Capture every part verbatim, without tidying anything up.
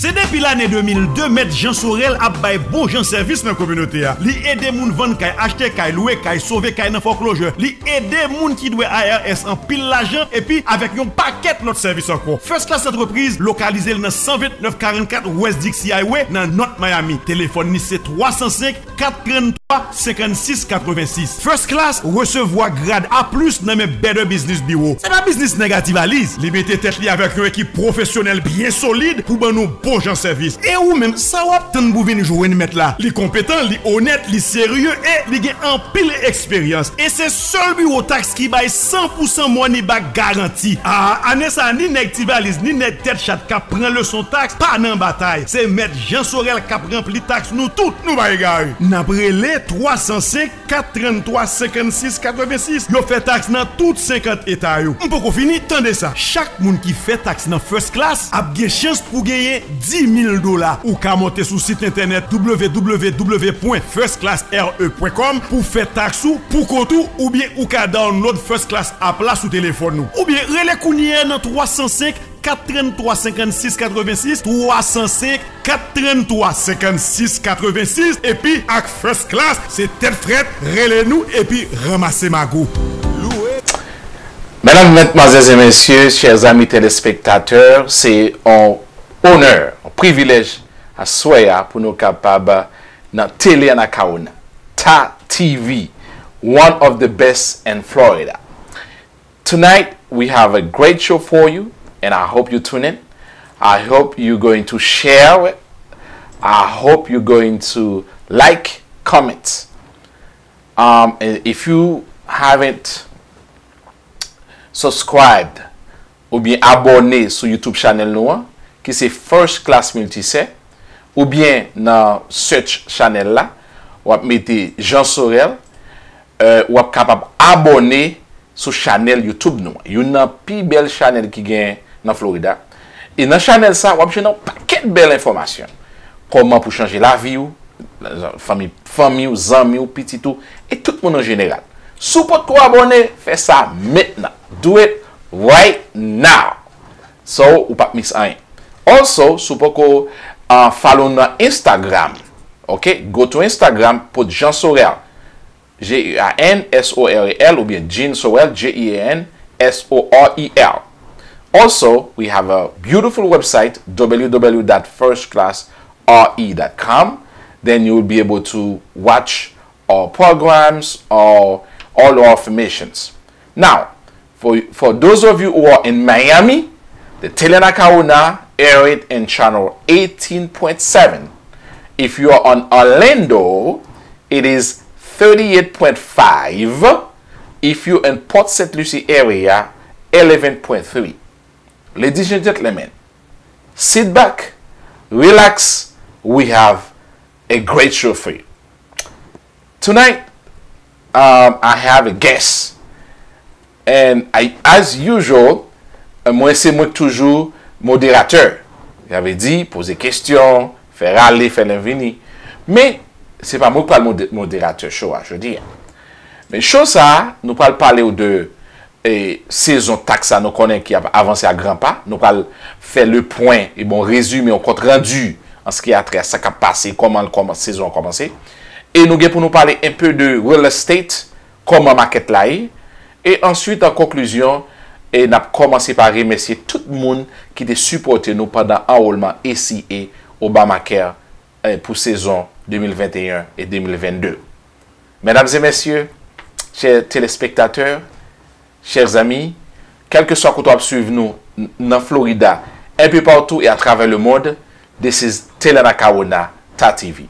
Se depi lane de mil de Mèt Jean Sorel ap bay bon jan sèvis nan kominote a. Li ede moun vann kay, achte kay, lwe kay, sove kay nan foreclosure. Li ede moun ki dwe I R S anpil lajan, epi avèk yon pakèt lòt sèvis ankò. First Class Entreprise lokalize l nan san vennèf karannkat West Dixie Highway nan North Miami. Telefòn li se twa san senk, kat tranntwa, senkannsis katrevensis. First Class resevwa grad A plis nan men Better Business Bureau. Se pa biznis nèg a ti valiz. Li mete tèt li avèk yon ekip pwofesyonèl byen solid pou ban nou bon jan sèvis. E ou menm, sa w ap tann pou vin jwenn mèt la? Li konpetan, li onèt, li serye e li gen anpil eksperyans. E se sèl biwo taks ki bay san pou san money back garanti. A, ane sa a, ni nèg ti valiz, ni nèg tèt chat k ap pran leson taks pa nan batay. Se Mèt Jean Sorel k ap ranpli taks nou tout, nou pa egare. N ap rele twa san senk, kat tranntwa, senkannsis katrevensis. Yo fè taks nan tout senkant eta yo. M poko fini, tande sa. Chak moun ki fè taks nan First Class ap gen chans pou genyen di mil dola. Ou ka monte sou sit entènèt w w w pwen first class r e pwen com pou fè taks ou pou kont ou, oubyen ou ka download First Class app la sou telefòn ou. Oubyen rele kounye a nan twa san senk, kat tranntwa, senkannsis katrevensis, twa san senk, kat tranntwa, senkannsis katrevensis, epi ak First Class, se tèt frèt, rele nou epi ranmase mago. Medam, medmwazèl e mesye, chè zanmi telespektatè, se yon onè, yon privilèj aswè a pou nou kapab nan Tele Anacaona, Ta T V, one of the best in Florida. Tonight, we have a great show for you, and I hope you tune in. I hope you're going to share it. I hope you're going to like, comment. Um, and if you haven't subscribed oubyen abòne sou YouTube channel nou an, ki se First Class Multicell, oubyen nan search channel la, w ap mete Jean Sorel, euh, w ap kapab abòne sou chanèl YouTube nou an. Youn nan pi bèl chanèl ki gen nan Florida. E nan chanèl sa, w ap jwenn yon pakèt bèl enfòmasyon. Kòman pou chanje lavi w, fanmi, fanmi w, zanmi w, pitit ou, e tout moun an jeneral. Si w potko abòne, fè sa mentnan. Do it right now. So, ou p ap miss anyen. Also, si w poko, uh, follow nan Instagram, ok? Go to Instagram, put Jean Sorel. J E A N S O R E L oubyen Jean Sorel, J E A N S O R E L. Also, we have a beautiful website, w w w dot first class r e dot com. Then you will be able to watch our programs, our, all our informations. Now, for, for those of you who are in Miami, the Tele Anacaona air it in channel eighteen point seven. If you are on Orlando, it is thirty-eight point five. If you're in Port Saint Lucie area, eleven point three. Ladies and gentlemen, sit back, relax, we have a great show for you. Tonight, um, I have a guest. And I, as usual, euh, mwen se mwen k toujou moderatè. Sa vle di, poze kesyon, fè rale, fè lè vini. Men, se pa mwen k pral mode-, moderatè show a jodi a. Men show sa a, nou pral pale w de e sezon taks la, nou konnen ki ap avanse a gran pa. Nou pral fè le pwen, e bon, rezime, yon kont randi an ce qui a trait à sa k ap pase, kòman l kòmanse, sezon an kòmanse. E nou gen pou nou pale un peu de real estate, kòman makèt la ye. E answit, an konklizyon, e n ap kòmanse pa remèsye tout moun ki te sipòte nou pandan anwolman A C A Obamacare, e pou sezon de mil venteyen e de mil vennde. Medam e mesye, chè telespektatè, chè zanmi, kèlkeswa kote w ap swiv nou n-, nan Florida, enpe patou e atravè lemonn, this is Tele Anacaona, Ta T V.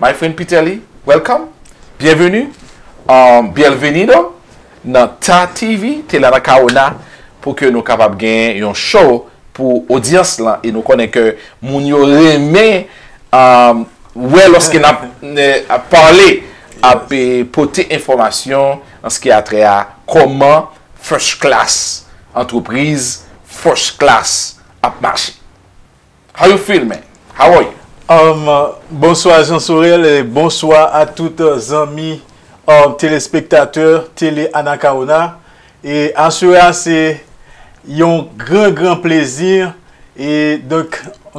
My friend Peter Lee, welcome. Byenveni. Um, bienvenido nan Ta T V, Tele Anacaona, pou ke nou kapab gen yon show pou odyans lan, e nou konnen ke moun yo renmen, um, wè lòske n ap, n ap pale, ap, eh, pote enfòmasyon an ce qui a trait à kòman First Class, antrepriz First Class ap mache. How you feel, man? How are you? Um, bonswa Jean Sorel, e bonswa a tout, uh, zanmi, um, telespektatè Tele Anacaona. E aswè a se yon gran, gran plezi E donk,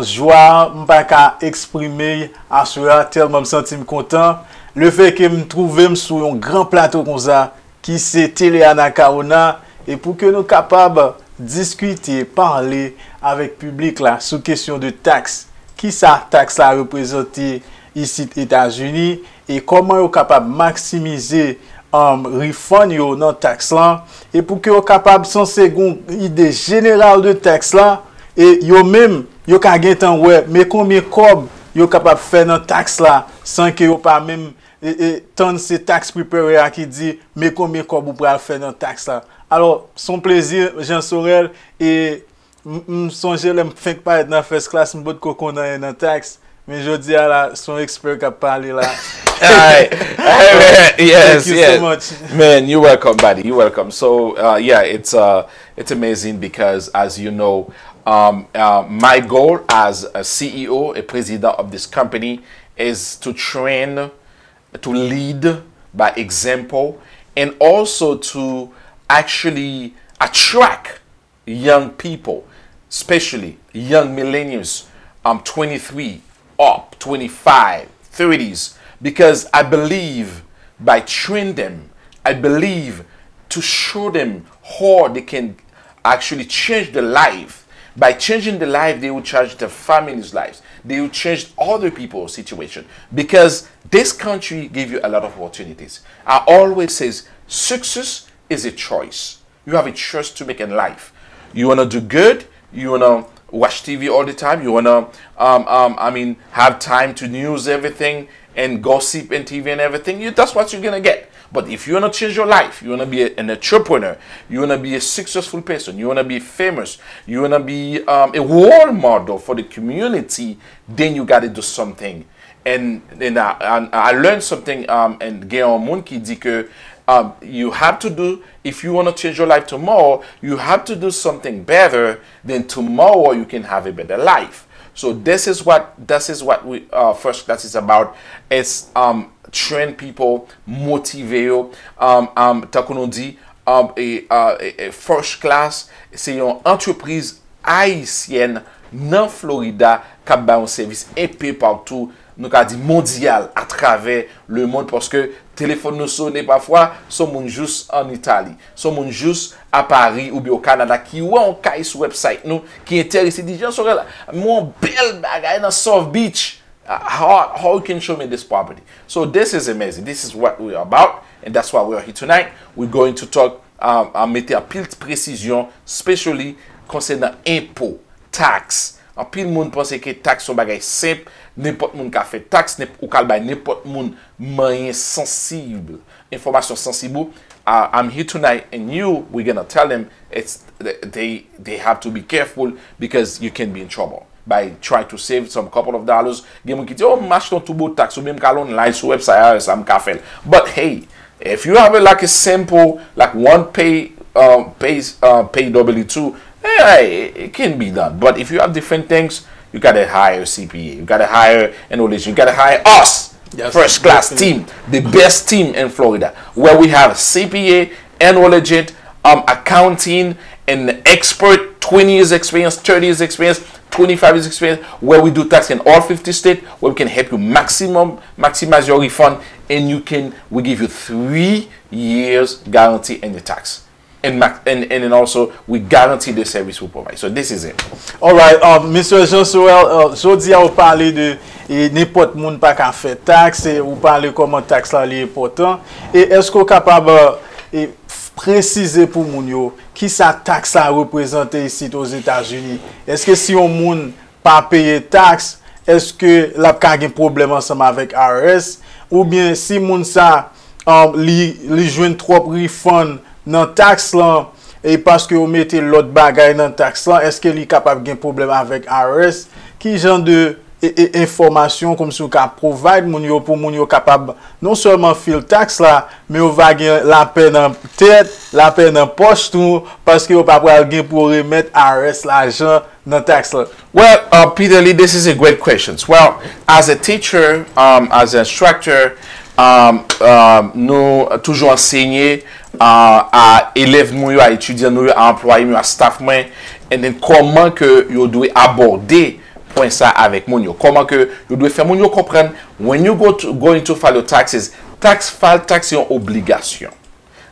jwa a, m pa ka eksprime aswè a, tèlman m santi m kontan. Lefètke m twouve m sou yon gran plato konsa, ki se Tele Anacaona, e pou ke nou kapab diskite, pale avèk piblik la sou kesyon de taks. Kisa taks la reprezante isit Etazini, e kòman yo kapab maksimize, um, refund yo nan taks lan, e pou ke yo kapab sanse gon ide jeneral de taks la, e yo menm, yo ka gentan wè, men konbyen kòb yo kapab fè nan taks la, san ke yo pa menm, e, e, tann se tax preparer a ki di, men konbyen kòb ou pral fè nan taks la. Alò, se yon plezi, Jean Sorel, e m, m sonje lè m fenk parèt nan first class, m potko konn anyen nan taks, men jodi a la, se yon expert k ap pale la. All right. Hey, man. Yes, Thank you yes. So much. Man, you're welcome, buddy. You're welcome. So, uh, yeah, it's uh, it's amazing because, as you know, um, uh, my goal as a C E O, a president of this company, is to train, to lead by example, and also to actually attract young people, especially young millennials, um, twenty-three up, twenty-five, thirties, because I believe by train them, I believe to show them how they can actually change their life. By changing the life, they will change their family's lives. They will change other people's situation because this country give you a lot of opportunities. I always says success is a choice. You have a choice to make in life. You wanna do good. You wanna watch T V all the time. You wanna, um, um, I mean, have time to news everything and gossip and T V and everything. You, that's what you're gonna get. But if you wanna change your life, you wanna be a, an entrepreneur, you wanna be a successful person, you wanna be famous, you wanna be um, a role model for the community, then you gotta do something. And, and I, I, I learned something, um, and gen yon moun ki di ke um, you have to do, if you want to change your life tomorrow, you have to do something better, then tomorrow you can have a better life. So this is what this is what we uh, first class is about. It's um, train people, motive yo. Um, um, tankou nou di, um, e, uh, e, e first class se yon antrepriz ayisyèn nan Florida k ap bay yon sèvis enpe patou, nou ka di mondyal, atravè lemonn, paske telefòn nou sone pafwa, se yon moun jous ann Itali, se yon moun jous a Pari oubyen o Kanada ki wè yon kay sou website nou, ki enterese, di, Jean Sorel, m wè yon bèl bagay nan South Beach. Uh, how, how you can show me this property? So this is amazing. This is what we're about, and that's why we're here tonight. We're going to talk, um, uh, mete anpil presizyon, especially konsènan enpo, taks. Anpil moun panse ke taks se yon bagay senp, nenpòt moun ka fè taks, nenp, ou ka al bay nenpòt moun manyen sansib, enfòmasyon sansib ou. Uh, I'm here tonight and you, we're gonna tell them it's they they have to be careful because you can be in trouble by trying to save some couple of dollars. Gen moun ki di, oh, m achte yon tou bon taks, oubyen m ka al online sou website I R S la, m ka fè l. But hey, if you have it like a simple, like one pay, uh, pay, uh, pay W two, hey, it can be done. But if you have different things, you gotta hire a C P A, you gotta hire an auditor, you gotta hire us, Yes, first class definitely. Team, the best team in Florida, where we have C P A, an auditor, um, accounting, an expert, twenty years experience, thirty years experience, twenty-five years experience, where we do tax in all fifty states, where we can help you maximum, maximize your refund, and you can, we give you three years guarantee in your tax. And, ma- and, and then also, we guarantee the service we provide. So this is it. Alright, um, Mister Jean Sorel, uh, jodi a ou pale de e, nenpòt moun pa ka fè taks, e ou pale kòman taks la li enpòtan. E èske ou kapab e, f- presize pou moun yo kisa taks la reprezante isit Ozetazini? Èske si yon moun pa peye taks, èske l ap ka gen pwoblèm ansanm avèk I R S? Oubyen si moun sa um, li, li jwenn twòp refund nan taks lan, e paske yo mete lòt bagay nan taks lan, èske li kapab gen pwoblèm avèk I R S? Ki jan de e, e, enfòmasyon kòmsi ou ka provide moun yo pou moun yo kapab non sèlman fil taks la, men yo va gen lapè nan tèt, lapè nan pòch tou, paske yo pa pral gen pou yo remèt I R S lajan nan taks lan. Well, uh, Peter Lee, this is a great question. Well, as a teacher, um, as an instructor, um, um, nou toujou ansenye uh, a elèv nou yo, a etidyan nou yo, a anplwaye m yo, a staff mwen, and then kòman ke yo dwe abòde pwen sa avèk moun yo. Kòman ke yo dwe fè moun yo konprann, when you go to, going to file your taxes, tax, file tax se yon obligasyon.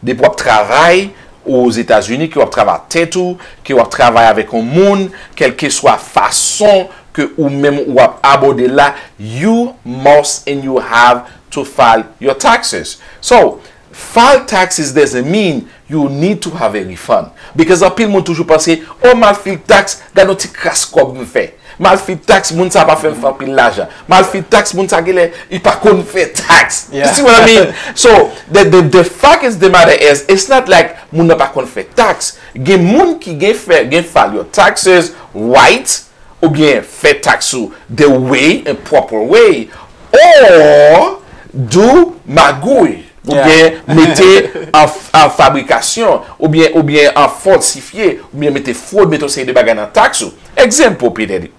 Depi w ap travay Ozetazini, ke w ap travay ak tèt ou, ke w ap travay avèk yon moun, kèlkeswa fason ke ou menm ou ap abòde l la, you must and you have to file your taxes. So, file taxes doesn't mean you need to have a refund. Because anpil moun toujou panse, oh, m al fil tax, gad yon ti kras kòb m fè. M al fil tax, moun sa pa fè m fè anpil lajan. M al fil tax, moun sa genlè, li pa konn fè tax. You see what I mean? So, the, the, the fact is the matter is, it's not like moun nan pa konn fè tax. Gen moun ki gen fè, gen file your taxes right, oubyen fè tax ou the way, a proper way, or do magouy, oubyen mete an, an fabrikasyon, oubyen, oubyen an fòlsifye, oubyen mete fwod, mete yon seri de bagay nan tax ou. Egzanp, P D D.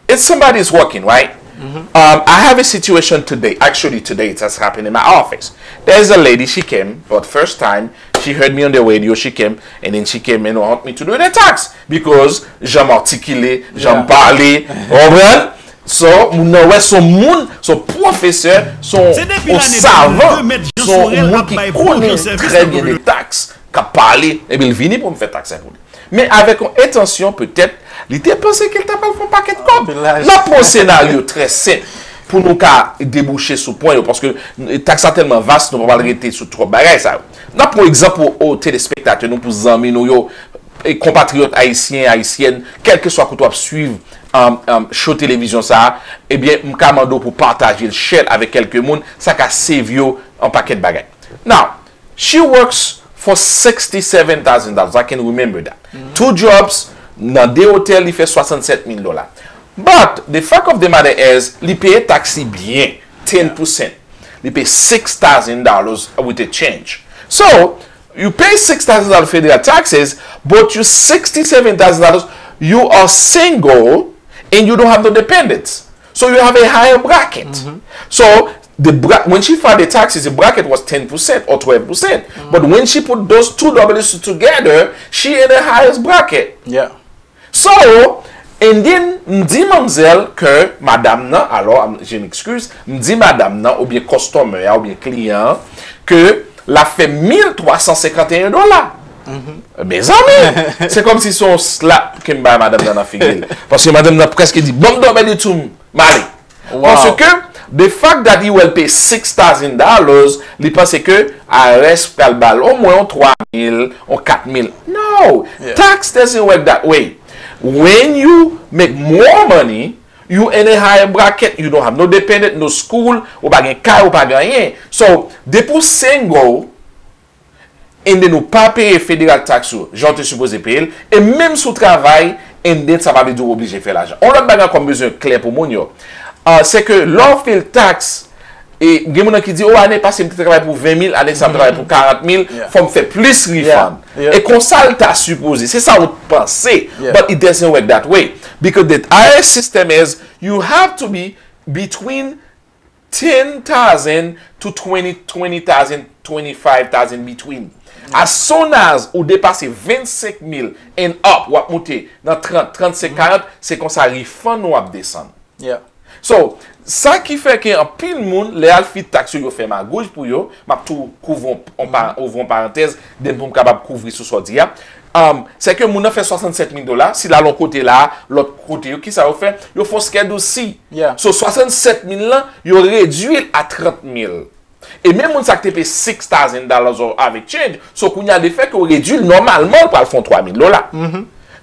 If somebody is working, right? Um, I have a situation today. Actually, today it has happened in my office. There's a lady, she came for the first time. She heard me on the radio, she came, and then she came and want me to do the tax. Because jan m atikile, jan m pale, ou konprann? So, moun nan wè son moun, son pwofesè, son savan, son moun ki konnen trè byen de tax, k ap pale, epi l vini pou m fè tax pou li. Men avèk yon entansyon, petèt, li te panse ke l ta pral fè yon pakèt kòb. N ap pran yon senaryo trè senp pou nou ka debouche sou pwen yo, paske tax la tèlman vas, nou pa pral rete sou twòp bagay sa yo. N ap pran egzanp pou telespektatè nou, pou zanmi nou yo, e konpatriyòt ayisyen, ayisyèn, kèlkeswa kote w ap swiv um, um, show televizyon sa a, ebyen, m ka mande w pou pataje l, share l avèk kèlke moun, sa ka save yo yon pakèt bagay. Now, she works for sixty-seven thousand dollars. I can remember that. Two jobs, nan de otèl, li fè swasannsèt mil dola. But the fact of the matter is, li peye tax li byen, ten percent. Li peye six thousand dollars with a change. So, you pay six thousand dollars federal taxes, but you sixty-seven thousand dollars, you are single and you don't have no dependents. So you have a higher bracket. So the bra- when she filed the taxes, the bracket was ten percent or twelve percent. But when she put those two W's together, she in the highest bracket. Yeah. So, and then, m di manmzèl ke madam nan, alò, m- je m'excuse, m di madam nan, oubyen customer a, oubyen kliyan an, ke l ap fè mil twa san senkanteyen dola. Mezanmi, se kòmsi se yon slap ke m bay madam nan nan figi l. Paske madam nan prèske di, ban m dòbèl YouTube, m ale. Paske, the fact that li wè l peye six thousand dollars, li panse ke IRS pral ba l omwen yon twa mil, yon kat mil. No! Tax doesn't work that way. When you make more money, you in a higher bracket, you don't have no dependent, no school, ou pa gen kay, ou pa gen anyen. So, depi w single, and then ou pa peye federal tax ou jan w te sipoze peye l, e menm si w travay, and then sa pa vle di w oblije fè lajan. Yon lòt bagay ankò m bezwen klè pou moun yo, se ke lè w fil tax, e gen moun nan ki di, oh, ane pase m te travay pou ven mil, ane sa m travay pou karant mil, fò m fè plis refund. E konsa l ta sipoze, se sa w panse, but it doesn't work that way. Because the IRS system is, you have to be between ten thousand to twenty, twenty thousand, twenty-five thousand between. As soon as ou depase vennsenk mil and up, w ap moute nan trant, trannsenk, karant, se konsa refund ou ap desann. So, sa ki fè ke anpil moun, lè y al fil tax yo, yo fè magouj pou yo, m ap tou kouvri yon, yon pa- ouvri yon parantèz, then pou m kapab kouvri sou sa w di a. Um, se ke moun nan fè swasannsèt mil dola, si l al yon kote la, lòt kote yo, kisa yo fè? Yo fè yon Schedule C. So, swasannsèt mil lan, yo redwi l a trant mil. E menm moun sa ki te peye six thousand dollars or avèk change, so kounye a de fè ke yo redwi l nòmalman, l pral fè yon twa mil dola.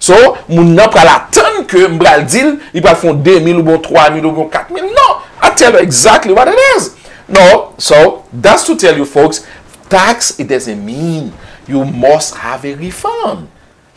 So, moun nan pral atann ke m pral di l, li pral fè yon de mil oubyen yon twa mil oubyen yon kat mil. Non, I tell you exactly what it is. No, so, that's to tell you folks, tax, it doesn't mean you must have a refund.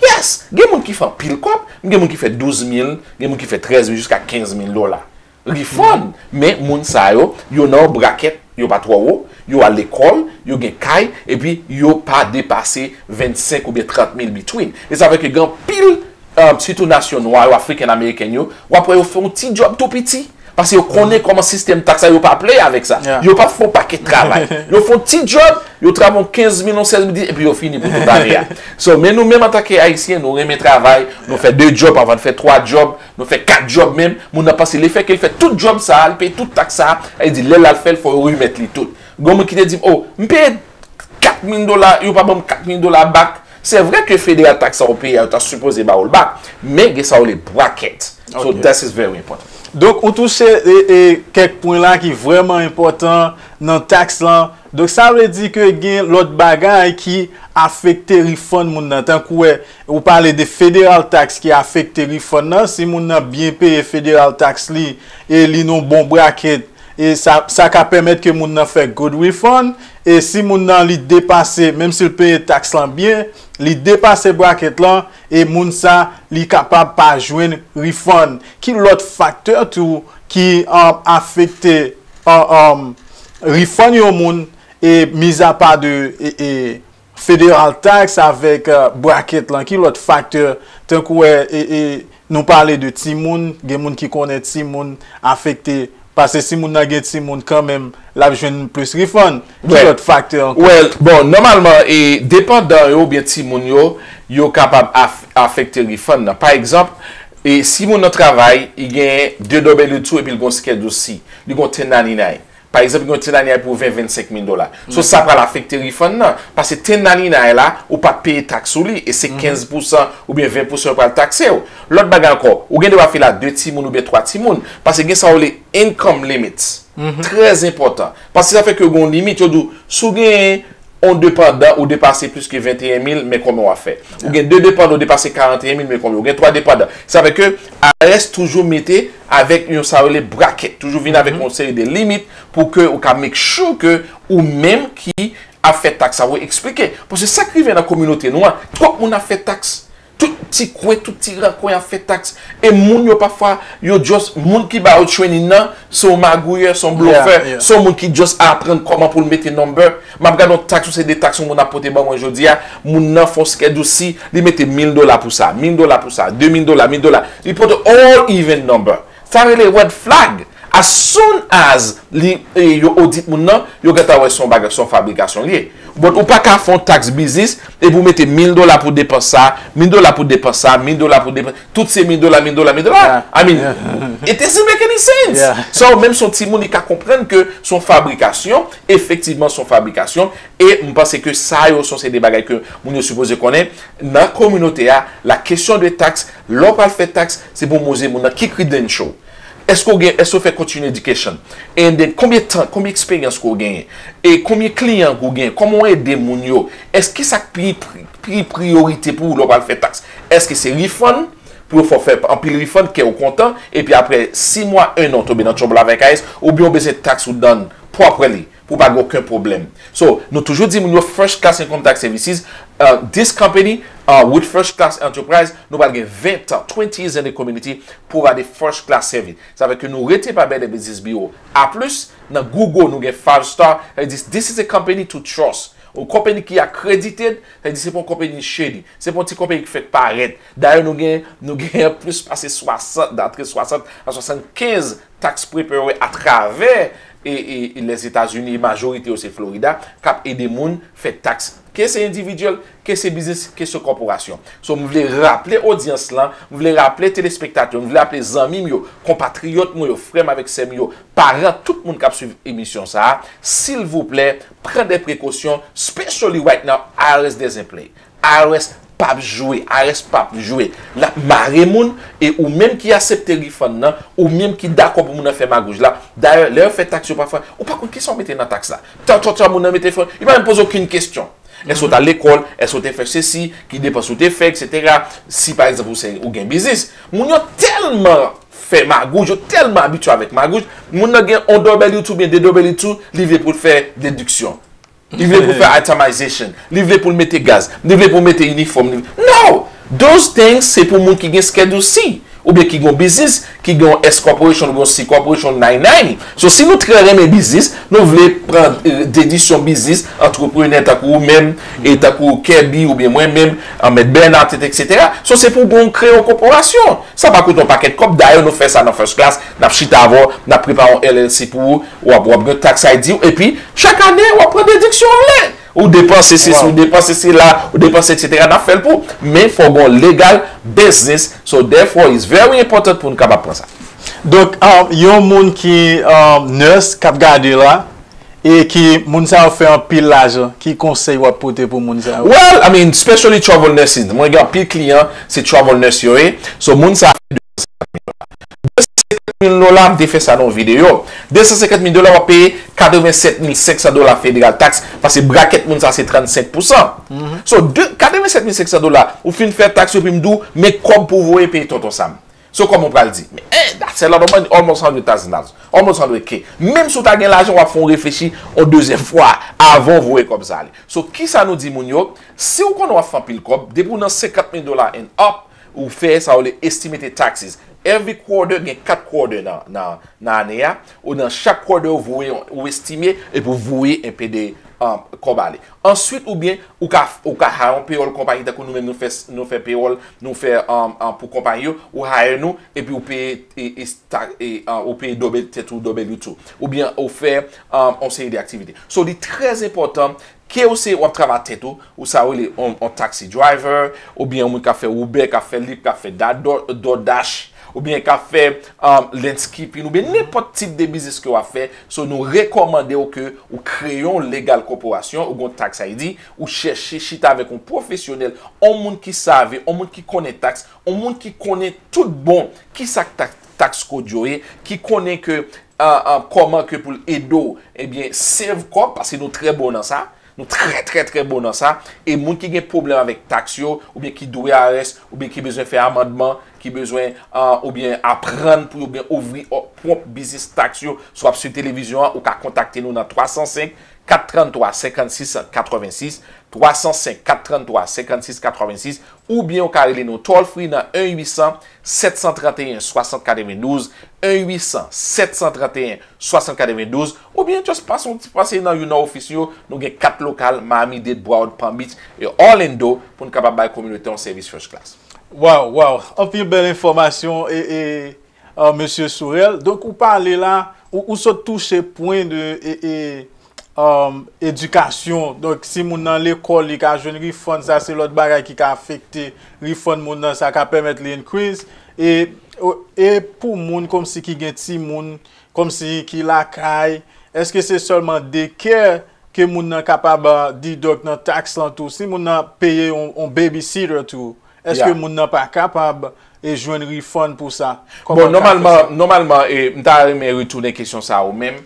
Yes, gen moun ki fè anpil kòb, gen moun ki fè douz mil, gen moun ki fè trèz mil jiska kenz mil dola. Refund, men moun sa yo, yo nan yon bracket, yo pa twò wo, yo al lekòl, yo gen kay, epi yo pa depase vennsenk oubyen trant mil between. E sa fè ke gen anpil, um, sitou nasyon nwa yo, African American yo, w ap wè yo fè yon ti djòb tou piti. Paske yo konnen kòman sistèm taks la, yo pa play avèk sa. Yo pa fè yon pakèt travay. Yo fè yon ti djòb, yo travay yon kenz mil, yon sèz mil, epi yo fini pou tout ane a. So, men nou menm antanke Ayisyen, nou renmen travay, nou fè de djòb, pafwa nou fè twa djòb, nou fè kat djòb menm. Moun nan panse lefètke l fè tout djòb sa a, l peye tout taks sa a, sa vle di lè l al fè l, fò yo remèt li tout. Gen moun ki te di m, oh, m peye kat mil dola, yo pa ban m kat mil dola back. Se vre ke federal tax sa ou peye a, yo ta sipoze ba ou l back, men gen sa yo rele bracket. So that is very important. Donk, ou touche e, e, kèk pwen la ki vrèman enpòtan nan taks lan. Donk, sa vle di ke gen lòt bagay ki afekte refund moun nan. Tankou wè, ou pale de federal tax ki afekte refund nan. Si moun nan byen peye federal tax li, e li nan bon bracket, e sa, sa ka pèmèt ke moun nan fè good refund. E si moun nan li depase, menm si l peye taks lan byen, li depase bracket lan, e moun sa, li kapab pa jwenn refund. Ki lòt faktè tou ki, um, afekte, uh, um, refund yon moun, e mizapa de, e, e, federal tax avèk, uh, bracket lan? Ki lòt faktè, tankou wè, e, e, nou pale de timoun, gen moun ki konnen timoun afekte, paske si moun nan gen timoun kanmenm, l ap jwenn plis refund. Ki lòt faktè ankò? Well, bon, nòmalman, e, depandan yo oubyen timoun yo, yo kapab af-, afekte refund nan. Pa egzanp, e, si moun nan travay, li gen de W two epi l gen yon Schedule C, li gen yon ten ninety-nine. Pa egzanp, gen yon ten ninety-nine pou ven, vennsenk mil dola. So, sa pral afekte refund nan. Paske ten ninety-nine la, ou pa t peye taks sou li, e se kenz pousan oubyen ven pousan yo pral takse w. Lòt bagay ankò, ou gen dwa file a de timoun oubyen twa timoun. Paske gen sa yo rele income limits. Trè enpòtan. Paske sa fè ke gen yon limit, yo di w, si w gen yon depandan, ou depase plis ke venteyen mil, men konbyen w ap fè. Ou gen de depandan, ou depase karanteyen mil, men konbyen. Ou gen twa depandan. Sa fè ke I R S toujou mete avèk yon sa yo rele bracket. Toujou vin avèk yon seri de limit pou ke ou ka make sure ke ou menm ki ap fè taks sa, ou eksplike. Paske sa k rive nan kominote nou an, twòp moun ap fè taks. Tout ti kwen, tout ti rankwen ap fè taks. E moun yo pafwa, yo just, moun ki ba yo training nan, se yon magouyè, se yon blofè, se yon moun ki just aprann kòman pou l mete number. M ap gade yon taks, yon seri de taks yon moun ap pote ban mwen jodi a, moun nan fè yon Schedule C, li mete mil dola pou sa, mil dola pou sa, de mil dola, mil dola. Li pote all even number. Sa rele red flag. As soon as li, e, yo odit moun nan, yo gentan wè se yon bagay, se yon fabrikasyon li ye. But ou pa ka fè yon taks biznis epi w mete mil dola pou depans sa, mil dola pou depans sa, mil dola pou depans, tout se mil dola, mil dola, mil dola. I mean, it doesn't make any sense. So, menm si yon timoun li ka konprann ke se yon fabrikasyon, efektivman se yon fabrikasyon, e m panse ke sa yo se yon seri de bagay ke moun yo sipoze konnen nan kominote a, la kesyon de taks, lè w pral fè taks, se pou w poze moun nan ki credential. Èske w gen, èske w fè continuing education? And then, konbyen tan, konbyen eksperyans ke w genyen? E konbyen kliyan ke w genyen? Kòman w ede moun yo? Èske sa k pi, pri-, pi priyorite pou ou lè w pral fè taks? Èske se refund? Pou yo fè w fè anpil refund, kè w kontan, epi apre sis mwa, en an, w tonbe nan trouble avèk I R S, oubyen w bezwen tax ou done properly, pou pa gen okenn pwoblèm. So, nou toujou di moun yo first class income tax services, uh, this company, uh, with first class enterprise, nou pral gen ven tan, twenty years in the community, provide first class service. Sa vle ke nou rete pa Better Business Bureau. A plis, nan Google, nou gen five star, sa vle di, this is a company to trust. Yon konpani ki accredited, sa vle di se pa yon konpani shady. Se pa yon ti konpani ki fèk parèt. Dayè, nou gen, nou gen plis pase swasant, antre swasant a swasannkenz tax preparer atravè e, e, e Lèzetazini, majorite yo se Florida, k ap ede moun fè taks. Ke se endividyèl, ke se biznis, ke se kòporasyon. So, m vle raple odyans lan, m vle raple telespektatè yo, m vle raple zanmi m yo, konpatriyòt mwen yo, frè m avèk sè m yo, paran, tout moun k ap swiv emisyon sa a, silvouplè, pran de prekosyon, especially right now, I R S doesn't play. I R S p ap jwe, I R S p ap jwe. L ap mare moun, e ou menm ki aksepte refund nan, ou menm ki dakò pou moun nan fè magouj la. Dayè, lè yo fè taks yo pafwa, ou pa konn kisa w mete nan taks la. Tan, tan, tan, moun nan mete refund, li pa menm poze okenn kesyon. Èske w t al lekòl? Èske w te fè sesi? Ki depans ou te fè, etsetera? Si, pa egzanp, ou se, ou gen biznis. Moun yo tèlman fè magouj, yo tèlman abitye avèk magouj, moun nan gen yon W two oubyen de W two, li vle pou l fè dediksyon. Li vle pou l fè itemization. Li vle pou l mete gaz. Li vle pou l mete inifòm. Li... No! Those things, se pou moun ki gen Schedule C. oubyen ki gen yon biznis, ki gen yon S corporation oubyen yon C corporation, nine nine. So, si nou trè renmen biznis, nou vle pran eh, dedisyon biznis, antreprenè tankou ou menm, e tankou Kerby oubyen mwen menm, Mèt Bernard, etsetera. So, se pou w gen yon kreye yon kòporasyon. Sa pa koute yon pakèt kòb. Dayè, nou fè sa nan First Class. N ap chita avè w, n ap prepare yon L L C pou ou. W ap, w ap gen tax I D ou. Epi, chak ane, w ap pran dediksyon w vle. Ou depanse sesi, ou depanse sela, ou depanse etsetera. N ap fè l pou ou. Men, fò w gen yon legal business. So, therefore, it's very important pou n kapab pran sa. Donk, um, yon moun ki um, nurse k ap gade la, e ki moun sa yo fè anpil lajan, ki konsèy w ap pote pou moun sa yo? Well, I mean, especially travel nurses. Mwen gen anpil kliyan, se travel nurse yo ye. So, moun sa yo fè de san senkant mil dola, m te fè sa nan yon videyo. De san senkant mil dola, w ap peye katrevennsèt mil senksan dola federal tax, paske bracket moun sa se trannsenk pousan. So, de, katrevennsèt mil senksan dola, ou fin fè tax yo, epi m di w, men kòb pou w voye peye Tonton Sam. So, kòman w pral di? Men, eh, that's a lot of money, almost hundred thousand dollars, almost hundred K. Menm si w ta gen lajan, w ap fè yon reflechi yon dezyèm fwa avan w voye kòb sa ale. So, kisa nou di moun yo? Si w konnen w ap fè anpil kòb, depi w nan senkant mil dola and up, ou fè sa w rele estimated taxes. Every quarter, gen kat quarter nan, nan, nan ane a, ou nan chak quarter ou voye, ou estime, epi w voye enpe de um, kòb ale. Answit, oubyen, ou ka, ou ka hire yon payroll konpayi, tankou nou menm nou fè, nou fè payroll, nou fè um, um, pou konpayi yo, ou hire nou, epi ou peye, e, e, ta- e, uh, ou peye W tèt ou W two. Oubyen, ou fè um, yon seri de aktivite. So, li trè enpòtan, ke ou se w ap travay tèt ou, ou sa rele yon, yon taxi driver, oubyen yon moun k ap fè Uber, k ap fè Lyft, k ap fè Da- Do- DoorDash, oubyen k ap fè um, landscaping, oubyen nenpòt tip de biznis ke w ap fè. So, nou rekòmande w ke ou kreye yon legal kòporasyon, ou gen yon tax I D, ou chèche chita avèk yon pwofesyonèl, yon moun ki save, yon moun ki konnen tax, yon moun ki konnen tout bon kisa k tax, tax code yo ye, ki konnen ke uh, uh, kòman ke pou l ede w, ebyen, save kòb, paske nou trè bon nan sa. Nou trè, trè, trè bon nan sa. E moun ki gen pwoblèm avèk tax yo, oubyen ki dwe I R S, oubyen ki bezwen fè amandman, ki bezwen, uh, oubyen aprann pou yo byen ouvri o- pwòp biznis tax yo, si w ap swiv televizyon an, ou ka kontakte nou nan twa san senk, kat trann twa, senkannsis katrevensis, twa san senk, kat trann twa, senkannsis katrevensis, oubyen ou ka rele nou toll free nan en uit san, sèt san tranteyen, swasant katrevendouz, en uit san, sèt san tranteyen, swasant katrevendouz, oubyen just pase yon ti pase nan youn nan ofis yo. Nou gen kat lokal, Miami-Dade, Broward, Palm Beach e Orlando, pou n kapab bay kominote an sèvis first class. Wow, wow. Anpil bèl enfòmasyon e, e uh, mesye Sorel. Donk, ou pale la, ou, ou sot touche pwen de e, e, um, edikasyon. Donk, si moun nan lekòl, li ka jwenn refund, sa se lòt bagay ki ka afekte refund moun nan, sa ka pèmèt li increase. E, e pou moun kòmsi ki gen timoun, kòmsi ki lakay, èske se sèlman daycare ke moun nan kapab uh, deduct nan tax lan tou? Si moun nan peye yon, yon babysitter tou, èske Yeah. Moun nan pa kapab e jwenn refund pou sa? Bon, nòmalman, nòmalman, e, m ta renmen retounen kesyon sa ou menm,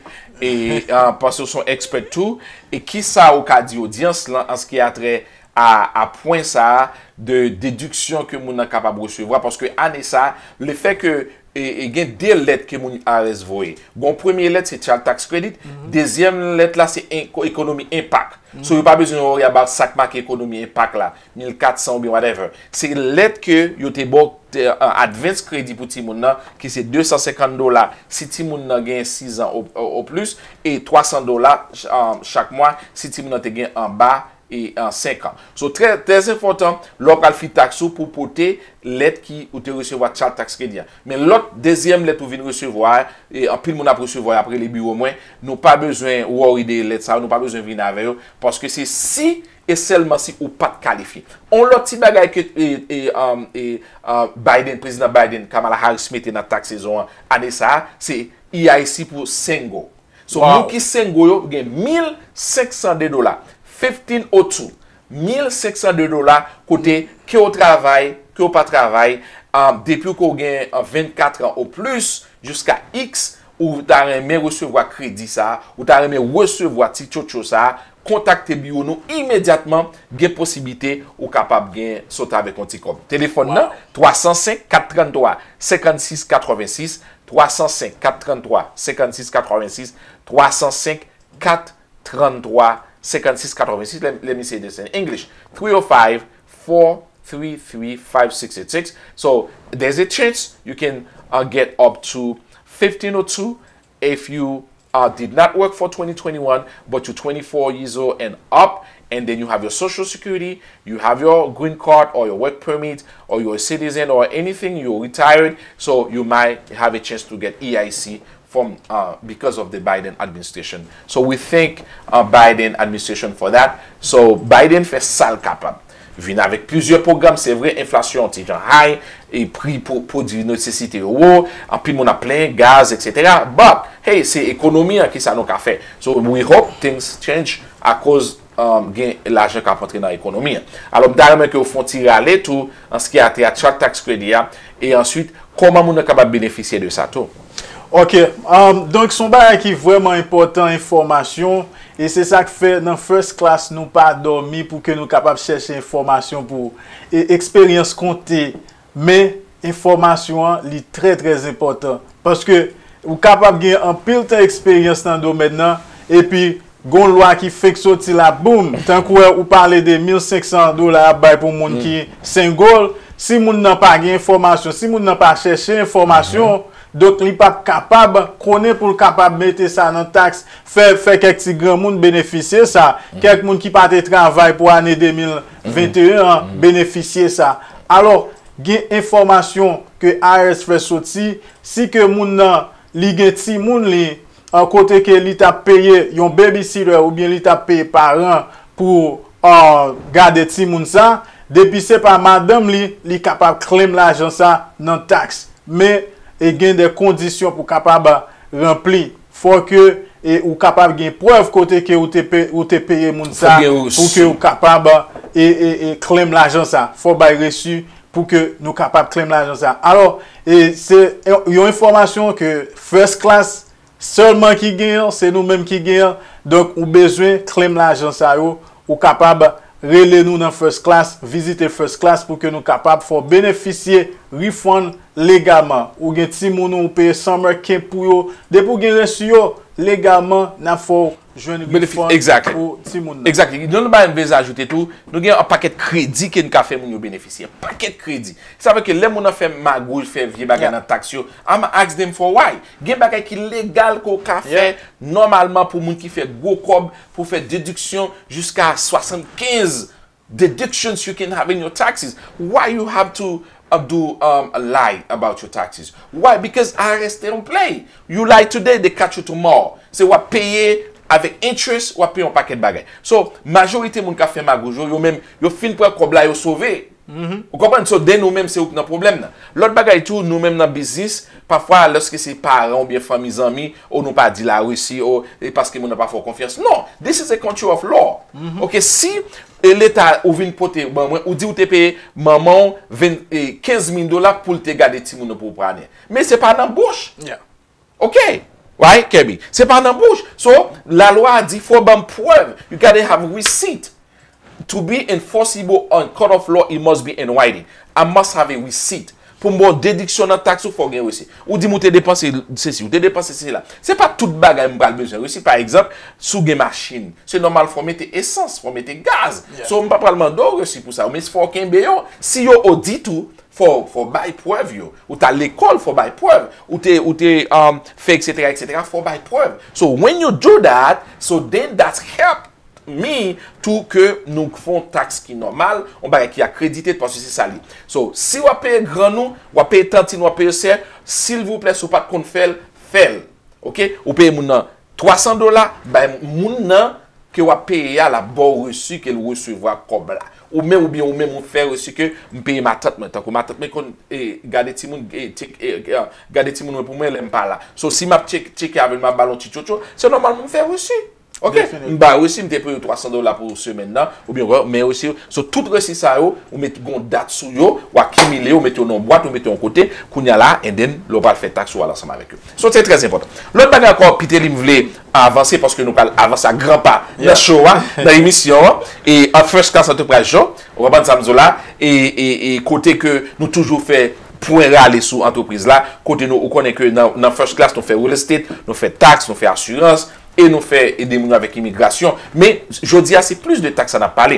e, uh, paske w se yon expert tou, e kisa ou ka di odyans lan an ce qui a trait a, a pwen sa a de dediksyon ke moun nan kapab resevwa, paske ane sa, le fè ke e, e gen de lèt ke moun I R S voye. Gon premye lèt se Child Tax Credit, dezyèm lèt la se en- ekonomi enpak. So yo pa bezwen worry about sa k make ekonomi enpak la, mil kat san oubyen whatever. Se lèt ke yo te ba w te- an advance kredi pou timoun nan, ki se de san senkant dola si timoun nan gen sis an o, o, o plis, e twa san dola ch- um, chak mwa si timoun nan te gen anba e an senk an. So, trè, trè enpòtan, lè w pral fi tax ou pou pote lèt ki ou te resevwa Child Tax Credit an. Men lòt, dezyèm lèt ou vin resevwa, e anpil moun ap resevwa, y ap rele biwo mwen, nou pa bezwen worry de lèt sa yo, nou pa bezwen vin avè yo, paske se si e sèlman si ou pa t kalifye. On lòt ti bagay ke e, e, um, e, uh, Biden, Prezidan Biden, Kamala Harris mete nan tax sezon an, ane sa a, se E I C pou single. So, moun ki single yo gen mil senk san de dola, fifteen oh two, mil senk san de dola, kote ke w travay, ke w pa travay, um, depi ke w gen uh, vennkat an o plis, jiska X, ou ta renmen resevwa kredi sa, ou ta renmen resevwa ti tchotcho sa, kontakte biwo nou imedyatman, gen posiblite ou kapab gen sot avèk yon ti kòb. Telefòn nan, twa san senk, kat trann twa, senkannsis katrevensis, twa san senk, kat trann twa, senkannsis katrevensis, twa san senk, kat trann twa, senkannsis katrevensis, let, let me say this in English, three oh five, four three three five six eight six. So there's a chance you can uh, get up to fifteen oh two if you uh, did not work for twenty twenty-one, but you're twenty-four years old and up, and then you have your social security, you have your green card or your work permit, or you're a citizen or anything, you're retired, so you might have a chance to get E I C from uh, because of the Biden administration. So we thank uh, Biden administration for that. So Biden fè sa l kapab. Vin avèk plizyè pwogram, se vre, enflasyon ti jan high, e pri pwodui nesesite yo wo, anpil moun ap plenyen, gaz, et cetera. But, hey, se ekonomi an, kisa nou ka fè? So we hope things change akoz um, gen lajan k ap antre nan ekonomi an. Alò, m ta renmen ke w fè yon ti rale tou an ce qui a trait a child tax credit a, e answit, kòman moun nan kapab benefisye de sa tou. Ok, um, donk se yon bagay ki vrèman enpòtan, enfòmasyon, e se sa k fè nan First Class nou pa dòmi pou ke nou kapab chèche enfòmasyon pou e eksperyans konte, men enfòmasyon an li trè trè enpòtan paske ou kapab gen anpil tan eksperyans nan domèn nan epi gon lwa ki fenk soti la boum tankou wè ou pale de mil senk san dola ap bay pou moun ki single, si moun nan pa gen enfòmasyon, si moun nan pa chèche enfòmasyon, donk li p ap kapab konnen pou l kapab mete sa nan taks, fè fè kèk ti granmoun benefisye sa, kèk moun ki pa te travay pou ane de mil venteyen an benefisye sa. Alò, gen enfòmasyon ke I R S fè soti, si ke moun nan li gen timoun li an kote ke li t ap peye yon babysitter oubyen li t ap peye paran pou uh, gade timoun sa, depi se pa madanm li, li kapab claim lajan sa nan taks. Men e gen de kondisyon pou kapab ranpli. Fò ke e, ou kapab gen prèv kote ke ou te, pe, ou te peye moun sa pou ke ou kapab e, e, e claim lajan sa. Fò bay resi pou ke nou kapab claim lajan sa. Alò, e, se yon enfòmasyon ke First Class sèlman ki genyen, se nou menm ki genyen. Donk, ou bezwen claim lajan sa yo, ou kapab rele nou nan First Class, vizite First Class pou ke nou kapab fè w benefisye refund legalman. Ou gen timoun ou, ou peye summer camp pou yo. Depi w gen resi yo, legalman, n ap fè w jwenn refund pou timoun nan. Exactly. Yon lòt bagay m vle ajoute tou, nou gen yon pakèt kredi ke n ka fè moun yo benefisye. Yon pakèt kredi. Sa vle ke lè moun nan fè magouy, fè vye bagay nan taks yo, I'ma ask them for why. Gen bagay ki legal ke w ka fè nòmalman pou moun ki fè gwo kòb, pou fè dediksyon jiska swasannkenz deductions you can have in your taxes. Why you have to uh, do um, a lie about your taxes? Why? Because I R S te yon play. You lie today, they catch you tomorrow. Se w ap peye avèk interest, w ap peye yon pakèt bagay. So, majorite moun k ap fè magouj yo, yo menm, yo fin pran kòb la, yo sove. Ou konprann? So, then ou menm, se ou k nan pwoblèm nan. Lòt bagay tou, nou menm nan biznis, pafwa, lòske se paran oubyen fanmi, zanmi, o nou pa di la resi, o, e paske moun nan pa fè w konfyans. Non, this is a country of law. Ok, si e leta ou vin pote ban mwen, ou di ou te peye manman w kenz mil dola pou l te gade timoun nan pou w pa ane. Men se pa nan bouch. Ok, right, Kèbi? Se pa nan bouch. So, lalwa a di fò w ban m prèv. You gotta have receipt. To be enforceable on court of law, it must be in writing. I must have a receipt. Pou m ba w dediksyon nan taks ou, fò w gen resi. Ou di m ou te depanse sesi, ou te depanse sela. Se pa tout bagay m pral bezwen resi. Pa egzanp, si w gen machin, se nòmal fò w mete esans, fò w mete gaz. So, m pa pral mande w resi pou sa. Men fò w kenbe yo. Si yo odit ou, fò, fò w bay prèv yo. Ou t al lekòl, fò w bay prèv. Ou te, ou te um, fè, et cetera, et cetera, fò w bay prèv. So, when you do that, so then that's help me tou ke nou fè yon taks ki nòmal, yon bagay ki akredite, paske se sa li. So, si w ap peye grann ou, w ap peye tantin, w ap peye sè, silvouplè, si w pa t konn fè l, fè l. Ok? Ou peye moun nan twa san dola, bay moun nan ke w ap peye a, l ap ba w resi ke l resevwa kòb la. Ou menm, oubyen ou menm, ou fè resi ke m peye matant mwen. Tankou matant mwen konn e, gade timoun, e, tchek, e, e, gade timoun mwen pou mwen lè m pa la. So, si m ap tchek, tcheke avè l, m ap ba l yon ti tchotcho, se nòmal pou m fè resi. Ok, m ba resi, m te peye w twa san dola pou semèn nan, oubyen wè, men resi, so tout resi sa yo, ou met gon dat sou yo, ou akimile yo, ou mete yo nan yon bwat, ou mete yo yon kote, kounye a la, and then, lè w pral fè taks ou al ansanm avèk yo. So, se trè enpòtan. Lòt bagay ankò, Pitelly, m vle avanse, paske nou pral avanse a gran pa nan show a, nan emisyon an, e an First Class Enterprise Show, ou konprann sa m di w la, e, e, e kote ke nou toujou fè pwen rale sou antrepriz la, kote nou, ou konnen ke nan, nan First Class, nou fè real estate, nou fè taks, nou fè asirans, e nou fè ede moun yo avèk imigrasyon. Men, jodi a, se plis de taks sa n ap pale.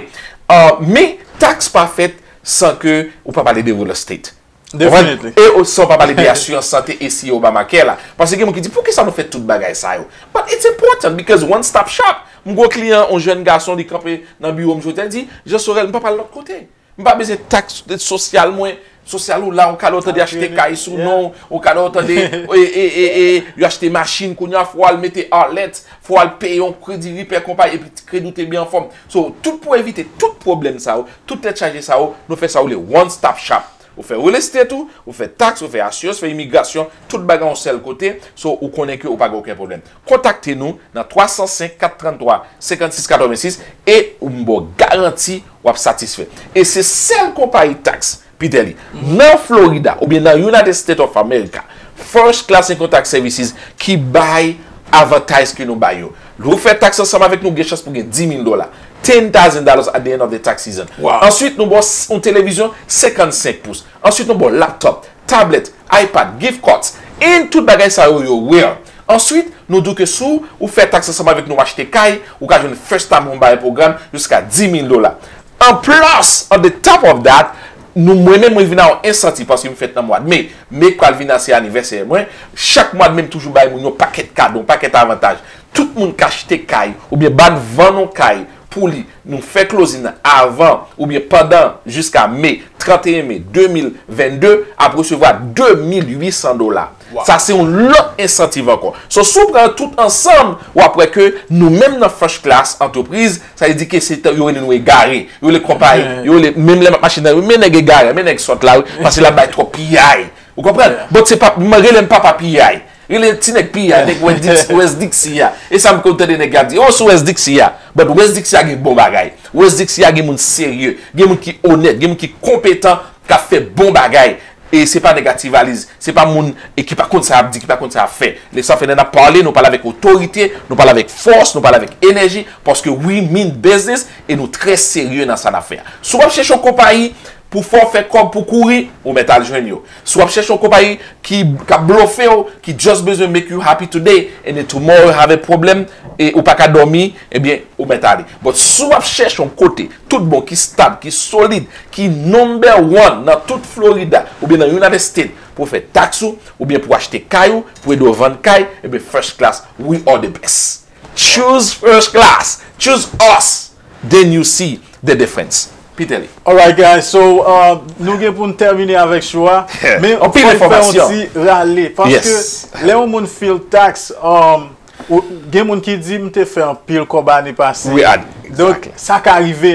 Uh, men, taks pa fèt san ke ou pa pale de real estate. Ou konprann? Definitely. E ou- san ou pa pale de asirans sante e si Obamacare la. Paske gen moun ki di, "Poukisa nou fè tout bagay sa yo?" But it's important because one stop shop. M gwo kliyan, yon jèn gason, li kanpe nan biwo m jodi a, li di, "Jean Sorel, m pa pral lòt kote. M pa bezwen taks sosyal mwen, sosyal ou la, ou ka tande achte kay sou non, ou ka tande e, e, e, e, yo achte machin kounye a, fò al mete alèt, fò al peye yon kredi ripè konpay, epi kredi ou te byen anfòm." So, tout pou evite tout pwoblèm sa yo, tout tèt chaje sa yo, nou fè sa yo le one stop shop. Ou fè real estate ou, ou fè taks, ou fè asirans, ou fè imigrasyon, tout bagay yon sèl kote, so ou konnen ke ou pa gen okenn pwoblèm. Kontakte nou nan twa san senk, kat trannntwa, senkannsis, katrevensis e m ba w garanti w ap satisfè. E se sèl konpayi taks, Pitelli, nan Florida oubyen nan United States of America, First Class Income Tax Services ki bay avantaj ke nou bay yo. Lè w fè taks ansanm avèk nou, gen chans pou gen dis mil dola. Ten thousand dollars at the end of the tax season. Wow. Answit, nou ba w s- yon televizyon senkannsenk pous. Answit, nou ba w laptop, tablèt, iPad, gift cards. And tout bagay sa yo, yo rare. Answit, nou di w ke si w fè taks ansanm avèk nou, w achte kay, ou ka jwenn first time home buyer program jiska dis mil dola. An plus, on the top of that, nou, mwen menm, mwen vin a yon ensantiv paske m fèt nan mwa de me. Me k pral vin la, se anivèsè mwen. Chak mwa de me, m toujou bay moun yon pakèt kado, yon pakèt avantaj. Tout moun k achte kay oubyen bann vann yon kay pou li, nou fè closing nan avan oubyen pandan jiska me, tranteyen me de mil vennde, ap resevwa de mil uit san dola. Sa se yon lòt ensantiv ankò. So, si w pran tout ansanm, w ap wè ke nou menm nan First Class Entreprise, sa vle di ke se yo rele nou egare. Yo rele konpayi, yo rele, menm lè m ap mache nan, men nèg egare, men nèg sòt la, wi, paske l ap bay twòp piyay. Ou konprann? But se pa, m rele m papa piyay. Rele ti nèg piyay, nèg Wes Dixie a. E sa m konn tande nèg y ap di, oh, sou Wes Dixie a. But Wes Dixie a gen bon bagay. Wes Dixie a gen moun serye, gen moun ki onèt, gen moun ki konpetan, k ap fè bon bagay. E se pa nèg a ti valiz, se pa moun e ki pa konn sa y ap di, ki pa konn sa y ap fè. Lè sa fè lè n ap pale, nou pale avèk otorite, nou pale avèk fòs, nou pale avèk enèji, paske we mean business e nou trè serye nan sa n ap fè a. Si w ap chèche yon konpayi pou fè w fè kòb pou kouri, ou mèt al jwenn yo. Si w ap chèche yon konpayi ki, k ap blofe w, ki just bezwen make you happy today, and then tomorrow have a problem, e ou pa ka dòmi, ebyen, ou mèt ale. But si w ap chèche yon kote tout bon, ki stab, ki solid, ki number one nan tout Florida, oubyen nan United States, pou fè taks ou, oubyen pou achte kay ou, pou ede w vann kay, ebyen, First Class, we are the best. Choose First Class. Choose us. Then you see the difference. Pitelli. Alright, guys, so uh, nou gen pou n tèmine avèk show a. Men Anpil fò n fè yon enfòmasyon. Ti rale. Paske Yes. Lè yon moun fil taks, um, ou- gen moun ki di, "M te fè anpil kòb ane pase." We are- Donk, exactly. Sa ka rive.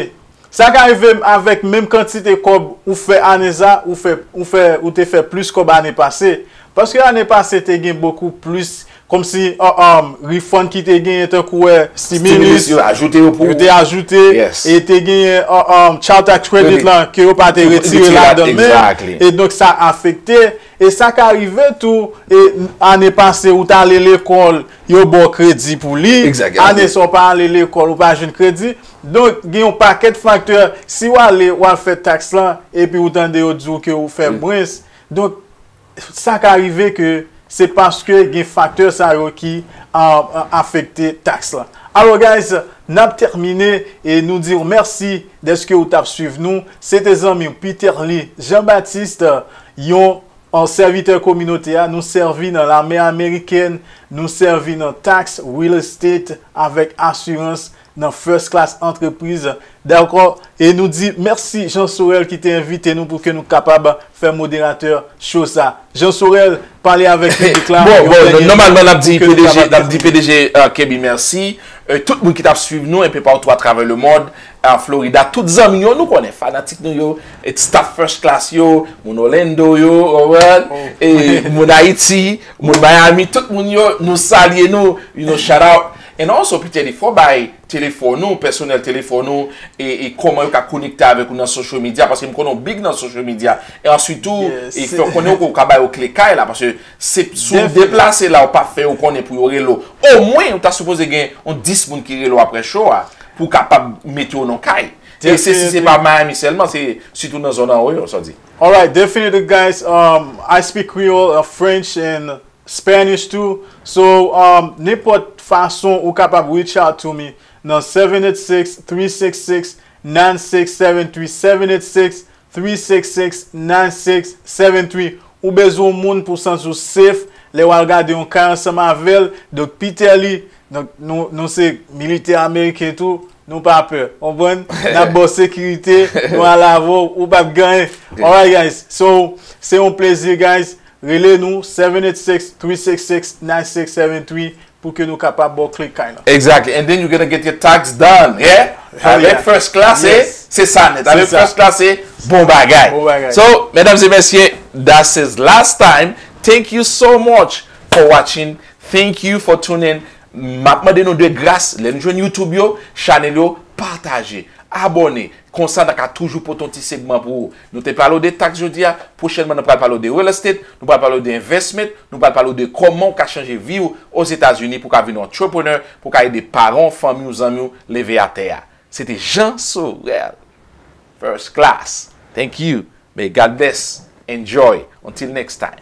Sa ka rive avèk menm kantite kòb ou fè ane sa, ou fè, ou fè, ou te fè plis kòb ane pase. Paske ane pase te gen bokou plis, kòmsi uh, um, refund ki te genyen tankou wè Stimulus stimulus, yo ajoute yo pou yo te ajoute, Yes. E te genyen uh, um, child tax credit Credit. La, ke yo pa te Yo retire retire ladan la, men. Exactly. E donk sa afekte. E sa ka rive tou, e ane pase ou t ale lekòl, yo ba w kredi pou li. Exactly. Ane sa w pa ale lekòl, ou pa jwenn kredi. Donk, gen yon pakèt faktè, si w ale, w al fè taks lan, epi ou tande yo di w ke ou fè mwens. Donk, sa ka rive ke se paske gen faktè sa yo ki a- a- afekte taks lan. Alò, guys, n ap tèmine e nou di w mèsi dèske ou t ap swiv nou. Se te zanmi w Peterly Jean Baptiste, yon an sèvitè kominote a. Nou sèvi nan lame amerikèn, nou sèvi nan taks, real estate, avèk asirans, nan First Class Entreprise. Dakò? E nou di mèsi Jean Sorel ki te envite nou pou ke nou kapab fè moderatè show sa. Jean Sorel, pale avèk piblik la. Bon, Yon bon, dènye nòmalman, mo n ap di pou ke nou P D G, kapab n ap di P D G uh, Kebby mèsi. Uh, tout moun ki t ap swiv nou enpe patou atravè lemond, an Florida, tout zanmi yo, nou konnen, fanatik nou yo, et staff First Class yo, moun Orlando yo, alright? E moun Ayiti, moun Miami, tout moun yo, nou salye nou, you know, shout out. And also, Peterly, fò bay telefòn ou, pèsonèl telefòn ou, e, e kòman yo ka konekte avèk ou nan social media, paske m konnen w big nan social media. E answit tou, Yes. E fè w konnen ou ka bay yo kle kay la, paske se si w Definitely. Deplase la, ou pa fè yo konnen pou yo rele w. Omwen, ou ta sipoze gen yon dis moun ki rele w apre show a, pou w kapab mete w nan kay. E se si se Definitely. Pa Miami sèlman, se sitou nan zòn anwo yo, sa w di. Alright, definitely, guys. Um, I speak Creole, uh, French, and Spanish too. So, um, nenpòt fason ou kapab reach out to me nan seven eight six, three six six, nine six seven three, seven eight six, three six six, nine six seven three. Ou bezwen yon moun pou w santi w safe lè w al gade yon kay ansanm avè l. Donk, Peter Lee, donk, nou, nou se militè ameriken tou, nou pa pè. Konprann? N ap ba w sekirite, nou al avè w, ou p ap gen anyen. Alright, guys. So, se yon plezi, guys. Rele nou, seven eight six, three six six, nine six seven three, pou ke nou kapab ba w kle kay lan. Exactly. And then you're gonna get your tax done. Yeah? Avèk First Class, se, se sa nèt. Avèk First Class, se bon bagay. Bon bagay. So, mesdames et messieurs, that's his last time. Thank you so much for watching. Thank you for tuning in. M ap mande nou de gras, lè nou jwenn YouTube yo, chanèl yo, pataje, abòne. Konsa, n a ka toujou pote yon ti segman pou ou. Nou te pale w de taks jodi a, pwochènman, nou pral pale w de real estate, nou pral pale w de investment, nou pral pale w de kòman w ka chanje vi w Ozetazini pou w ka vin yon entrepreneur, pou w ka ede paran w, fanmi w, zanmi w leve atè a. Se te Jean Sorel, First Class. Thank you. May God bless. Enjoy. Until next time.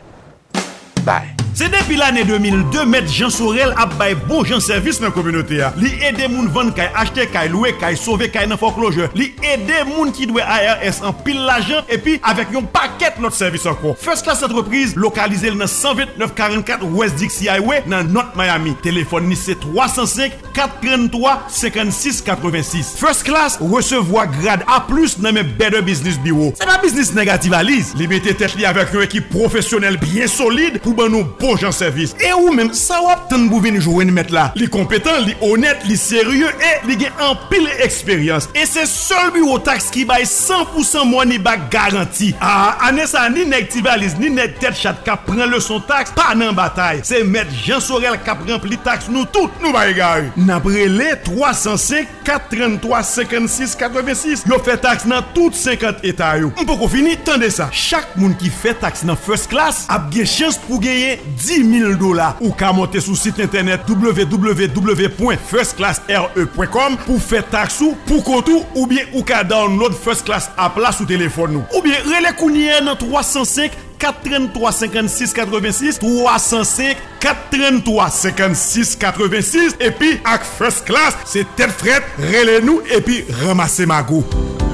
Bye. Se depi lane de mil de, Mèt Jean Sorel ap bay bon jan sèvis nan kominote a. Li ede moun vann kay, achte kay, lwe kay, sove kay nan foreclosure. Li ede moun ki dwe I R S anpil lajan, epi avèk yon pakèt lòt sèvis ankò. First Class Entreprise lokalize l nan san vennèf karannkat West Dixie Highway, nan North Miami. Telefòn li se twa san senk, kat trannntwa, senkannsis katrevensis. First Class resevwa grad A plis nan men Better Business Bureau. Se pa biznis nèg a ti valiz. Li mete tèt li avèk yon ekip pwofesyonèl byen solid pou ban nou bon jan sèvis. E ou menm, sa w ap tann pou vin jwenn Mèt la? Li konpetan, li onèt, li serye e li gen anpil eksperyans. E se sèl biwo taks ki bay san pou san money back garanti. A, ane sa, ni nèg ti valiz, ni nèg tèt chat k ap pran leson taks pa nan batay. Se Mèt Jean Sorel k ap ranpli taks nou tout, nou pa egare. N ap rele twa san senk, kat trannntwa, senkannsis katrevensis. Yo fè taks nan tout senkant eta yo. M poko fini, tande sa. Chak moun ki fè taks nan First Class ap gen chans pou genyen dis mil dola. Ou ka monte sou sit entènèt w w w pwen first class r e pwen com pou fè taks ou pou kont ou, oubyen ou ka download First Class app la sou telefòn ou. Oubyen rele kounye a nan twa san senk, kat trannntwa, senkannsis katrevensis, twa san senk, kat trannntwa, senkannsis katrevensis, epi ak First Class, se tèt frèt, rele nou epi ranmase mago.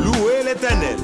Louwe Letènèl,